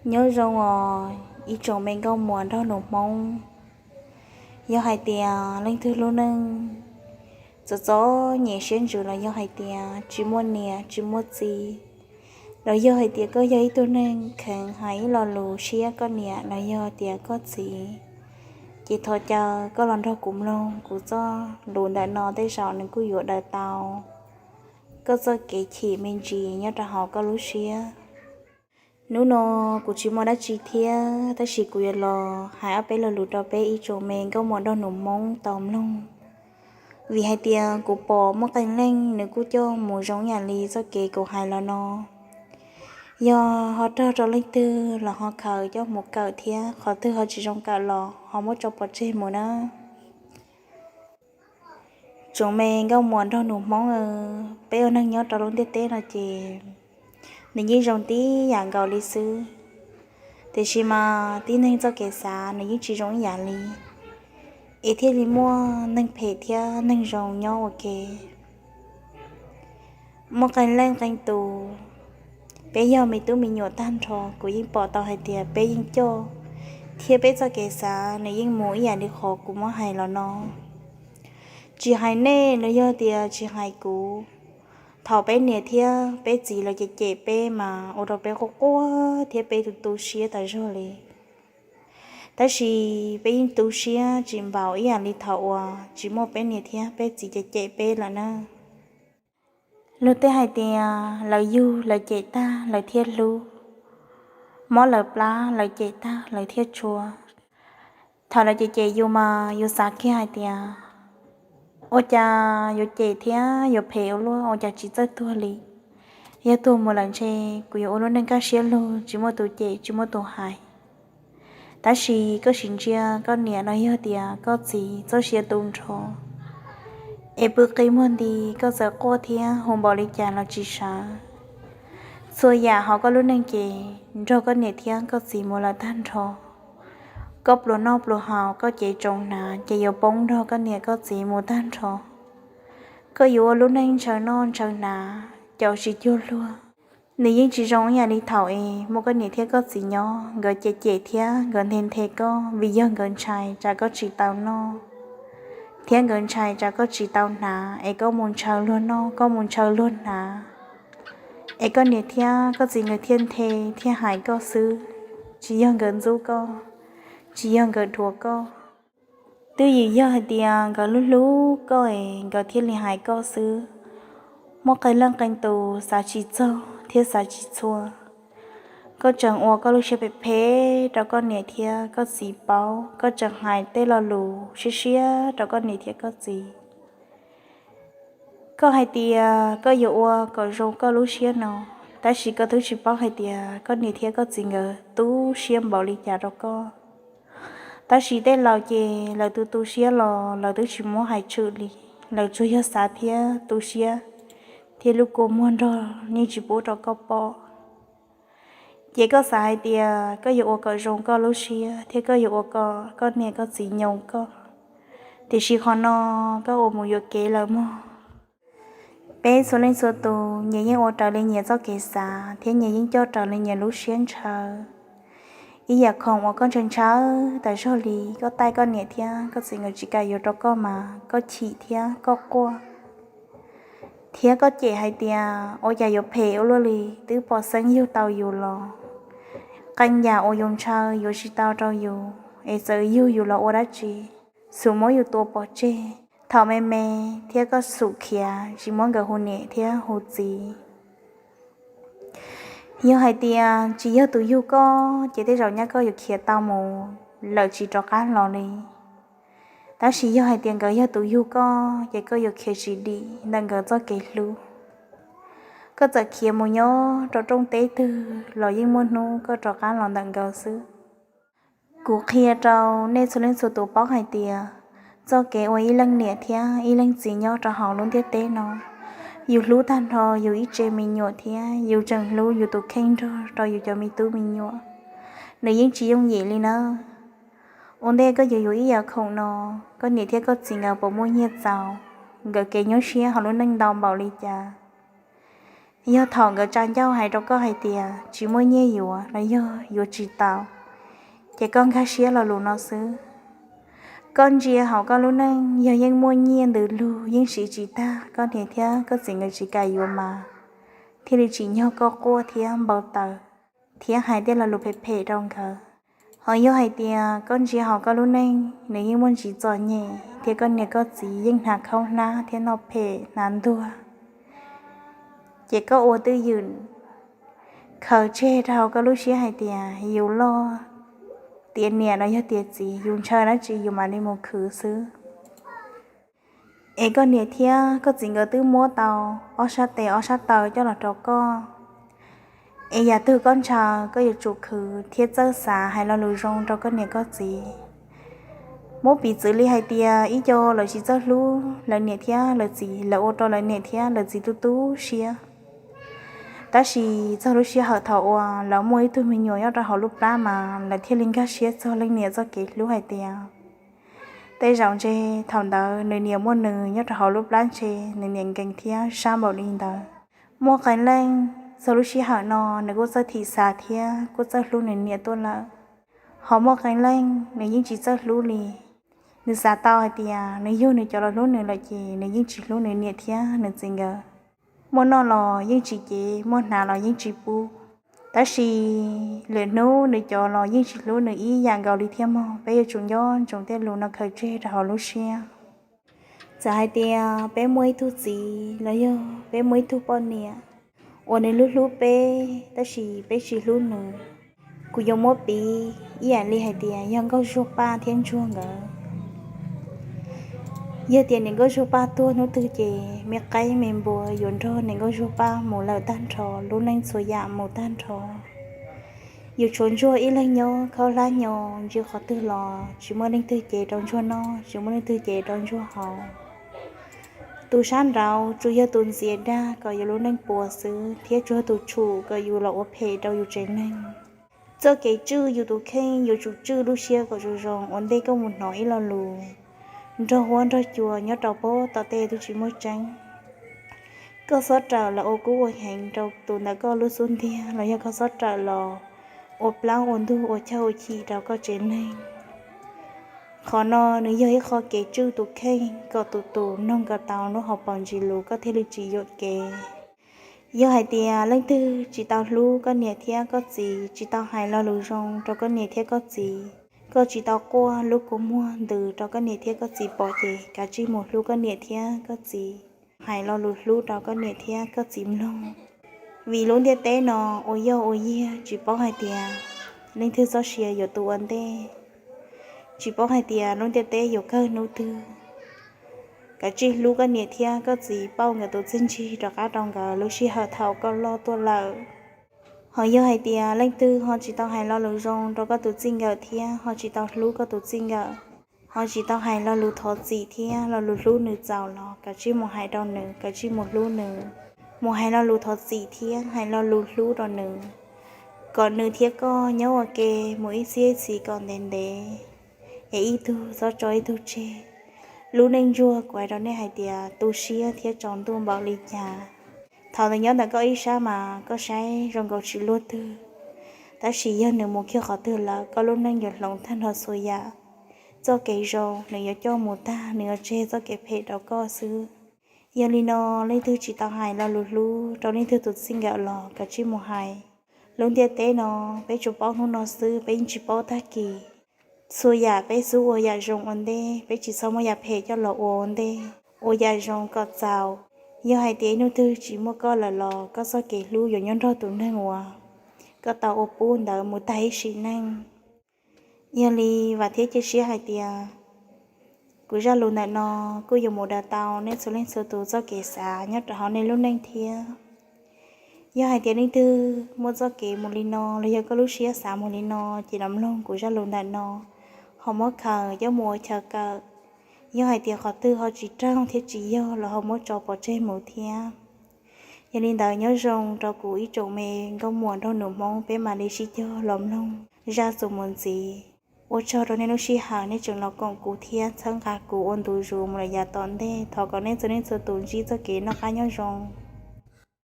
Nyob zoo os ib tsoom me nkauj muam nraug nus Hmoob. Yog hais tias leej twg lub neej txom txom nyem siab ntsws los yog hais tias tsis muaj niam tsis muaj txiv, los yog hais tias koj yog ib tug neeg kheev hais ib lo lus siab koj niam los yog tias koj txiv, ces thov caw koj los nrog kuv mloog kuv txoj lus ntawm no tej zaum nws kuj yuav daws tau koj txoj kev chim me ntsis nyob rau hauv koj lub siab. Hnub no kuv tsis muaj dab tsi thiab tab sis kuv yuav los hais ob peb lo lus rau peb ib tsoom me nkauj muam nraug nus Hmoob tau mloog. Vim hais tias kuv pom muaj qee leej nws kuj coj mus zoo ib yam li txoj kev kuv hais los no. Yog ho raug rau leej twg los ho khaws coj mus kawm thiab qhov twg ho tsis zoo kawm los ho muab tso pov tseg mus na. Tsoom me nkauj muam nraug nus Hmoob, peb ua neeg nyob rau lub ntiaj teb no ces nws yeej zoo tib yam nkaus li xwb. Tiam sis mas tib neeg txoj kev xav nws yeej tsis zoo ib yam li, es thiaj li muaj neeg phem thiab neeg zoo nyob ua ke. Muaj qee leej qee tus, peb yog me tub me nyuam tag nrho kuv yeej pom tau hais tias peb yeej coj thiab peb txoj kev xav nws yeej mus ib yam li qhov kuv muab hais los no. Tsis hais nej los yog tias tsis hais kuv, thaum peb niam thiab peb txiv lawv cem cem peb mas ua rau peb quaj quaj thiab peb tu tu siab tas zog li. Tab sis peb yeej tu siab tsis npaum ib yam li thaum uas tsis muaj peb niam thiab peb txiv cem cem peb lawm na. Luag tej hais tias lawv yug lawv cem tag lawv thiaj hlub, mob lawv plab lawv cem tag lawv thiaj tshua. Thaum lawv cem cem yus mas yus xav kiag hais tias ua cas yuav cem thiab yuav phem ua luaj, ua cas tsis txawj tuag li. Yog tuag mus lawm ntshe kuv yuav ua lub neej kaj siab lug tsis muaj tus cem tsis muaj tus hais. Tab sis koj sim ntsia koj niam los yog tias koj txiv txoj sia tu nrho, es pw qi muag nti koj txawm quaj thiab hu npaum li cas los tsis sawv. Txhua yam hauv koj lub neej ces nrog koj niam thiab koj txiv mus lawm tag nrho. Koj pluas noj pluas haus koj cev tsoos hnav ces yuav poob nrog koj niam koj txiv mus tag nrho. Koj yuav ua lub neej ntshaw noj ntshaw hnav caum tsis cuag luag. Nws yeej tsis zoo ib yam li thaum es muaj koj niam thiab koj txiv nyob, nkawd cem cem thiab nkawd nthe nthe koj vim yog nkawd ntshai tsam koj tsis tau noj, thiab nkawd ntshai tsam koj tsis tau hnav es koj mus ntshaw luag noj koj mus ntshaw luag hnav, es koj niam thiab koj txiv nkawd thiaj nthe thiaj hais koj xwb, tsis yog nkawd ntxub koj, tsis yog nkawd dhuav koj. Twb yim yog hais tias nkawd hlub hlub koj es nkawd thiaj li hais koj xwb. Muaj qee leej qee tus xav tsis txog thiab xav tsis txhua. Koj tseem ua koj lub siab phem phem rau koj niam thiab koj txiv paub, koj tseem hais tej lo lus siab siab rau koj niam thiab koj txiv. Koj hais tias koj yuav ua kom zoo koj lub siab no, tab sis koj twb tsis paub hais tias koj niam thiab koj txiv nkawd tu siab npaum li cas rau koj. Tab sis tej laus ces lawv tu tu siab los lawv twb tsis muab hais tshwm li, lawv tsuas yog xav thiab tu siab, thiab lub kua muag nrog yeej tsis pub rau koj pom. Ces koj xav hais tias koj yuav ua kom zoo koj lub siab thiab koj yuav ua kom koj niam koj txiv nyoo koj, tiam sis qhov no koj ua mus yuam kev lawm mog. Peb txhua leej txhua tus nyias yeej ua raws li nyias txoj kev xav thiab nyias yeej coj raws li nyias lub siab ntshaw. Ib yam khoom uas koj ntshaw ntshaw tas zog li koj taij koj niam thiab koj txiv nkawd tsis kam yuav rau koj mas koj chim thiab koj quaj, thiab koj cem hais tias ua cas yuav phem ua luaj li, twb pom xeeb yug tau yus los qee yam uas yus ntshaw yuav tsis tau rau yus es txawm yug yus los ua dab tsi, xum muab yus tua pov tseg thaum me me, thiab koj xum khiav tsis muab nkawd hu niam thiab hu txiv. Yog hais tias tsis yog tus yug koj ces tej zaum nyab koj yuav khiav tau mus lawm tsis rov qab los li. Tab sis yog hais tias nkawd yog tus yug koj ces koj yuav khiav tsis dim ntawm nkawd txoj kev hlub. Koj txawm khiav mus nyob rau rooj teb twg los yeej muaj hnub koj rov qab los ntawm nkawd xwb. Kuv qhia rau nej txhua leej txhua tus paub hais tias txoj kev ua ib leej niam thiab ib leej txiv nyob rau hauv lub ntiaj teb no, yus hlub tag nrho yus ib tse me nyuam thiab yus tseem hlub yus tus kheej nrog rau yus cov me tub me nyuam, nws yeej tsis yooj yim li na. Ua ntej koj yuav yuav ib yam khoom no, koj niam thiab koj txiv nkawd puas muaj nyiaj txaus, nkawd kev nyuaj siab hauv lub neej ntau npaum li cas? Yog thaum nkawd tsa ncauj hais rau koj hais tias tsis muaj nyiaj yuav los yog yuav tsis tau, ces koj nkag siab lo lus no xwb. Koj ntsia hauv koj lub neej, yog yeej muaj nyiaj ntws lug yeej siv tsis tag, koj niam thiab koj txiv nkawd tsis kam yuav mas thiaj li tsim nyog koj quaj thiab npau taws thiab hais tej lo lus phem phem rau nkawd. Ho yog hais tias koj ntsia hauv koj lub neej, nws yeej muaj ntsis txom nyem thiab koj niam koj txiv yeej hnav khaub hlab thiab noj phem hnav ntuag, ces koj ua twj ywm khaws tseg rau hauv koj lub siab hais tias yus loj tiav niam los yog tiav txiv, yus ntshaw dab tsi yus mam li mus khwv xwb. Es koj niam thiab koj txiv nkawd twb muab tau ob sab tes ob sab taw coj los rau koj, es yam twg koj ntshaw koj yuav tsum khwv thiab txawj xav hais lo lus zoo rau koj niam koj txiv. Muab piv txwv li hais tias ib co lawv tsis txawj hlub lawv niam thiab lawv txiv, lawv ua rau lawv niam thiab lawv txiv tu tu siab. Tab sis txog lub sij hawm thaum uas lawv muaj ib tug me nyuam nyob rau hauv lub plab mas lawv thiaj li nkag siab txog leej niam txoj kev hlub hais tias tej zaum ntshe thaum ntawd nws niam muaj nws nyob rau hauv lub plab ntshe nws niam nkees thiab sab npaum li ntawd. Muaj qee leej txog lub sij hawm no nws kuj txawj thim xav thiab kuj txawj hlub nws niam tuaj lawm. Ho muaj qee leej nws yeej tsis txawj hlub li. Nws xav tau hais tias nws yug nws cov los hlub nws lawm ces nws yeej tsis hlub nws niam thiab nws txiv nkawd. Muaj noj los yeej tsis cev, muaj hnav los yeej tsis pub. Tab sis lwm hnub nws cov los yeej tsis hlub nws ib yam nkaus li thiab mog. Peb yuav tsum nco ntsoov tej lus no khaws tseg rau hauv lub siab. Txawm hais tias peb muaj ib tug txiv los yog peb muaj ib tug poj niam uas nws hlub hlub peb tab sis peb tsis hlub nws, kuv yuav muab piv ib yam li hais tias yog Nkauj Zuag Paj thiab Ntsuag nkawd. Yog tias niam Nkauj Zuag Paj tuag hnub twg ces me qaib me npua yuav nrog niam Nkauj Zuag Paj mus lawm tag nrho, lub neej txhua yam mus tag nrho. Yus tshuav Ntsuag ib leeg nyob khaub hlab nyo, ntsia qhov twg los tsis muaj leej twg cev rau Ntsuag noj, tsis muaj leej twg cev rau Ntsuag haus. Tus sab nraud tsuas yog tus ntxias dag kom yus lub neej puas xwb thiab tsuas yog tus tshum kom yus los ua phem rau yus tsev neeg. Txoj kev tswj yus tus kheej yuav tsum tswj lub siab kom zoo zoo ua ntej koj mus hnov ib lo lus nrog huab nrog cua nyob rau pob tom tej twb tsis muaj tseeb. Koj xob rawm los ua kub ua heev rau tus ntawm koj lub xub ntiag los yog koj xob rawm los ua plaub ua ntug ua chawj ua chim rau koj tsev neeg. Qhov no nws yog ib qho kev tswj tus kheej kom tus tus noog kom tau lub hauv paus ntsis lus koj thiaj li tsis yuam kev. Yog hais tias leej twg tsis tau hlub koj niam thiab koj txiv, tsis tau hais lo lus zoo rau koj niam thiab koj txiv, koj tsis tau quaj lub kua muag ntws rau koj niam thiab koj txiv pom ces kav tsij mus hlub koj niam thiab koj txiv, hais lo lus hlub rau koj niam thiab koj txiv mloog. Vim lub ntiaj teb no ua yog ua yiag tsis paub hais tias leej twg txoj sia yuav tu ua ntej, tsis paub hais tias lub ntiaj teb yuav kawg hnub twg. Kav tsij hlub koj niam thiab koj txiv, pauj nkawd tus txiaj ntsig rov qab rau nkawd lub sij hawm thaum koj loj tuaj lawm. Ho yog hais tias leej twg ho tsis tau hais lo lus zoo rau koj tus txij nkawm thiab ho tsis tau hlub koj tus txij nkawm, ho tsis tau hais lo lus thov txim thiab lo lus hlub nws txaus los kav tsij mus hais rau nws, kav tsij mus hlub nws, mus hais lo lus thov txim thiab hais lo lus hlub rau nws, kom nws thiab koj nyob ua ke mus ib txhiab ib txhis kom ntev ntev, es ib tug txhob tso ib tug tseg. Lub neej ntsuag kuv hais rau nej hais tias tu siab thiab tsaus ntuj npaum li cas. Thaum nws nyob ntawm koj ib sab mas koj saib zoo nkaus tsis luaj twg, tab sis yog nws mus kiag qhov twg lawm koj lub neej yuav hloov tag nrho txhua yam. Txoj kev zoo nws yuav coj mus tag, nws yuav tseg txoj kev phem rau koj xwb. Yog li no, leej twg tsis tau hais lo lus hlub rau leej twg tus txij nkawm los kav tsij mus hais. Lub ntiaj teb no peb tsuas paub hnub no xwb, peb yeej tsis paub tag kis. Txhua yam peb xub ua yam zoo ua ntej, peb tsis txhob muab yam phem coj los ua ua ntej, ua yam zoo kom txaus. Yog hais tias ib hnub twg tsis muaj koj lawm los koj txoj kev hlub yuav nyob nrog tus neeg uas koj tau ua pub ntawd mus tag ib sim neej. Yog li vam thiab cia siab hais tias kuv zaj lus ntawm no kuj yuav mus daws tau nej txhua leej txhua tus txoj kev xav nyob rau hauv nej lub neej thiab. Yog hais tias leej twg muaj txoj kev mus li no los yog koj lub siab xav mus li no, ces los mloog kuv zaj lus ntawm no, ho muab khaws coj mus ua chaw kawm. Yog hais tias qhov twg ho tsis raug thiab tsis yog los ho muab tso pov tseg mus thiab. Yog li ntawd nyob zoo rau kuv ib tsoom me nkauj muam nraug nus Hmoob, peb mam li sib cog los mloog zaj txuas mus ntxiv. Ua tsaug rau nej lub sij hawm nej tseem los koom kuv thiab txhawb nqa kuv ua ntu zus mus lawm yav tom ntej. Thov kom nej txhua leej txhua tus ntsib txoj kev noj qab nyob zoo.